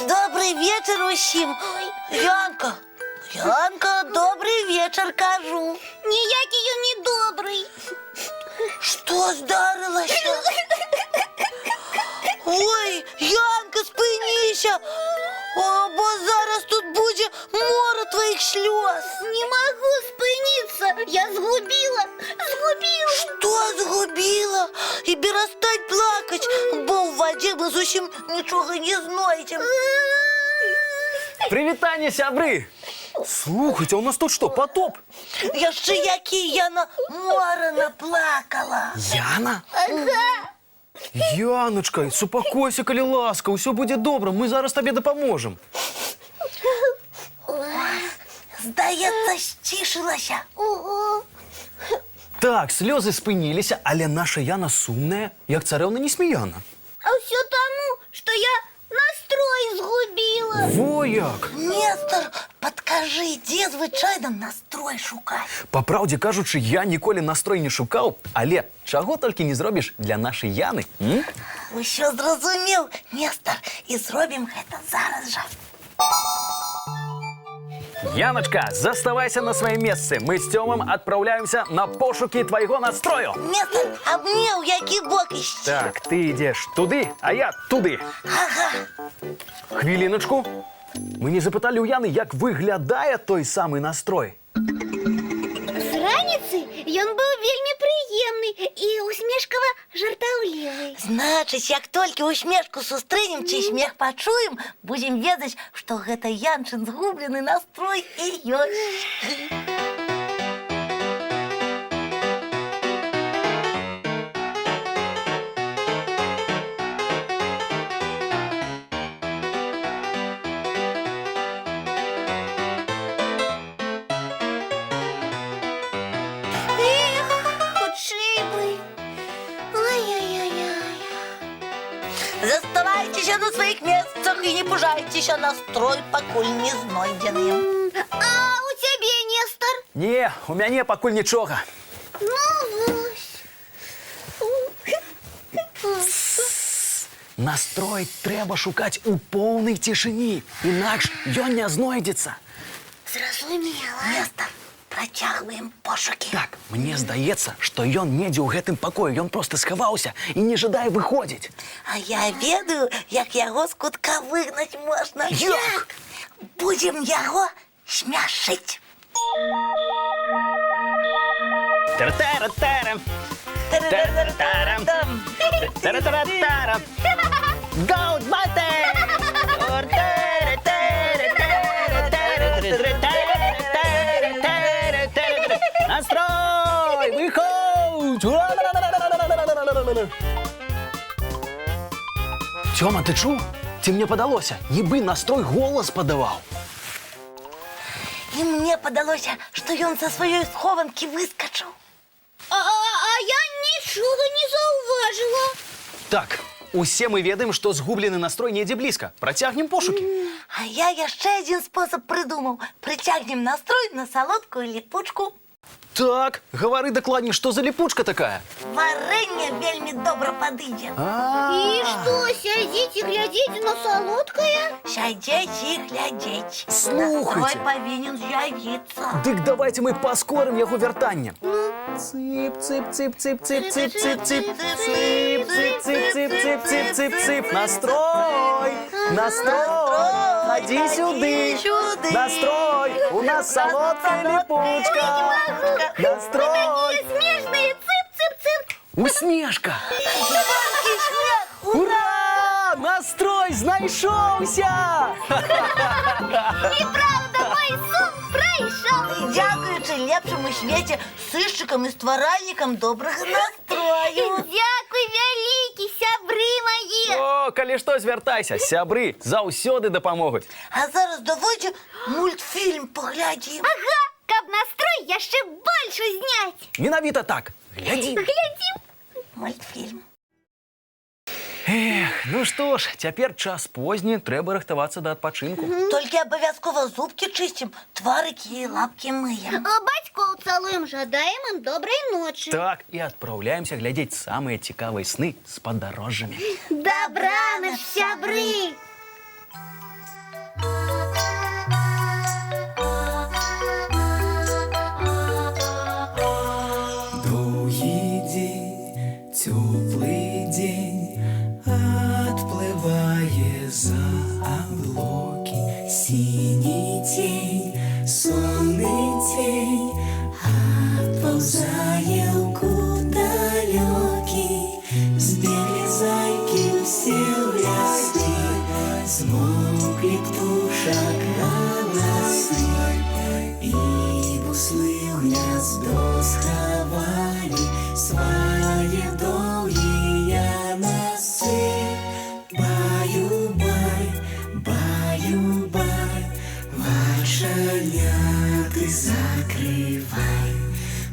Добры вечар усім. Янка, Янка, добры вечар, кажу. Ніякі ён не добрый. Што здарылася? Ой, Янка, спыніся! О, бо зараз тут будзе мора тваіх слёз. Не магу спыніцца. Я згубіла, згубіла. Што згубіла? І перастань плакаць, бо ў вадзе мы зусім нічога не знойдзем. Прывітанне, сябры! Слухайце, а у нас тут што, патоп? Яшчэ які Яна мора наплакала. Яна? Ага. Яночка, супакойся, калі ласка, усё будзе добра, мы зараз табе дапаможам. Здаецца, сцішылася. Ого. Так, слёзы спыніліся, але наша Яна сумная, як царэўна Несмеяна. А ўсё таму, што я настрой згубіла. Во як! Нестар, падкажы, дзе звычайна настрой шукаць? Па праўдзе кажучы, я ніколі настрой не шукаў, але чаго толькі не зробіш для нашай Яны, м? Усё зразумеў, Нестар, і зробім гэта зараз жа. Яночка, заставайся на сваім месцы. Мы з Цёмам адпраўляемся на пошукі твайго настрою. Нестар, а мне ў які бок ісці? Так, ты ідзеш туды, а я туды. Ага. Хвіліначку. Мы не запыталі ў Яны, як выглядае той самы настрой. З раніцы ён быў вельмі прыемны і усмешкава жартаўлівы. Значыць, як толькі усмешку сустрэнем ці смех пачуем, будзем ведаць, што гэта Янчын згублены настрой і ёсць. Эх, хутчэй бы. Ай-яй-яй-яй. Заставайцеся на сваіх месцах і не пужайцеся, настрой пакуль не знойдзены. А у цябе, Нестар? Не, у мяне пакуль нічога. Ну вось. Настрой трэба шукаць у поўнай цішыні, інакш ён не знойдзецца. Зразумела. Нестар, працягваем пошукі. Так, мне здаецца, што ён недзе ў гэтым пакоі, ён проста схаваўся і не жадае выходзіць. А я ведаю, як яго з кутка выгнаць можна. Як? Будзем яго смяшыць. Тара-тара-тарам, Тара-тара-тарам. Тара-тара-тарам. Go, мате! Настрой! Выходь! Цёма, ты чуў? Ці мне падалося, нібы настрой голас падаваў. І мне падалося, што ён са сваёй схованкі выскачыў. А я нічога не заўважыла. Так, усе мы ведаем, што згублены настрой недзе блізка. Працягнем пошукі. А я яшчэ адзін спосаб прыдумаў. Прыцягнем настрой на салодкую ліпучку. Так, гавары дакладней, што за ліпучка такая? Варэнне вельмі добра падыдзе. І што, сядзіць і глядзіць на салодкае? Сядзець і глядзець. Слухайце. Настрой павінен з'явіцца. Дык давайте мы паскорым яго вяртанне. Цып, цып, цып, цып, цып, цып, цып, цып, цып, цып, цып, цып, цып, цып, цып, цып. Настрой! Настрой! Хадзі сюды! сюды. Настрой! У нас салодкая ліпучка! Настрой! Смешныя, цып-цып-цып. Усмешка! Звонкі смех! Ура! Настрой знайшоўся! І праўда, мой сум прайшоў. Дзякуючы лепшым у свеце сышчыкам і стваральнікам добрага настрою. Дзякуй вялікі. Дзякуй, сябры мае. О, калі што, звяртайся, сябры заўсёды дапамогуць. А зараз давайце мультфільм паглядзім. Ага, каб настрой яшчэ больш узняць. Менавіта так. Глядзі. Глядзім. Мультфільм. Эх, ну што ж, цяпер час позні, трэба рыхтавацца да адпачынку. Толькі абавязкова зубкі чысцім, тварыкі і лапкі мыем. А бацькоў цалуем, жадаем ім добрай ночы. Так, і адпраўляемся глядзець самыя цікавыя сны з падарожжамі. Дабранач, сябры. Доўгі дзень, цёплы дзень адплывае за аблокі. Сіні цень, сонны цень адпаўзае ў кут далёкі. Збеглі зайкі ўсе ў лясы, змоўклі птушак галасы. І буслы ў гняздо схавалі свае доўгія насы. Баю-бай, баю-бай, вачаняты закрывай.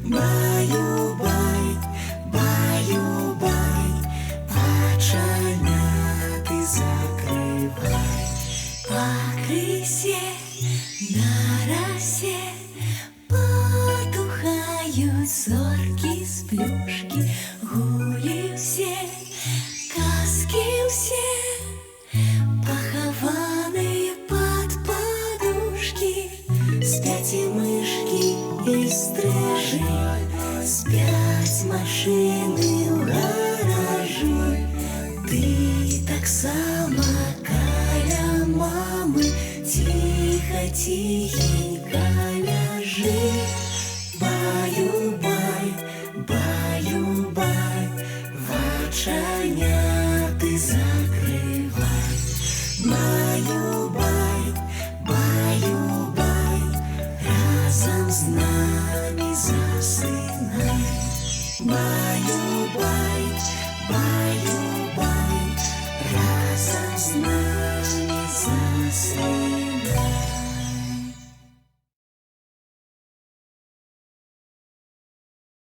Баю-бай, баю-бай, вачаняты закрывай. Пакрысе на расе потухаюць зоркі сплюшкі, гулі ўсе, казкі ўсе, пахаваныя пад падушкі, спяць і мышкі, і стрыжы, спяць машыны ў гаражы. Ты таксама каля мамы ціха, ціхенька ляжы. Баю-бай, баю-бай, вачаняты закрывай. Баю-бай, баю-бай, разам з намі засынай. Баю-бай, баю-бай, разам з намі засынай.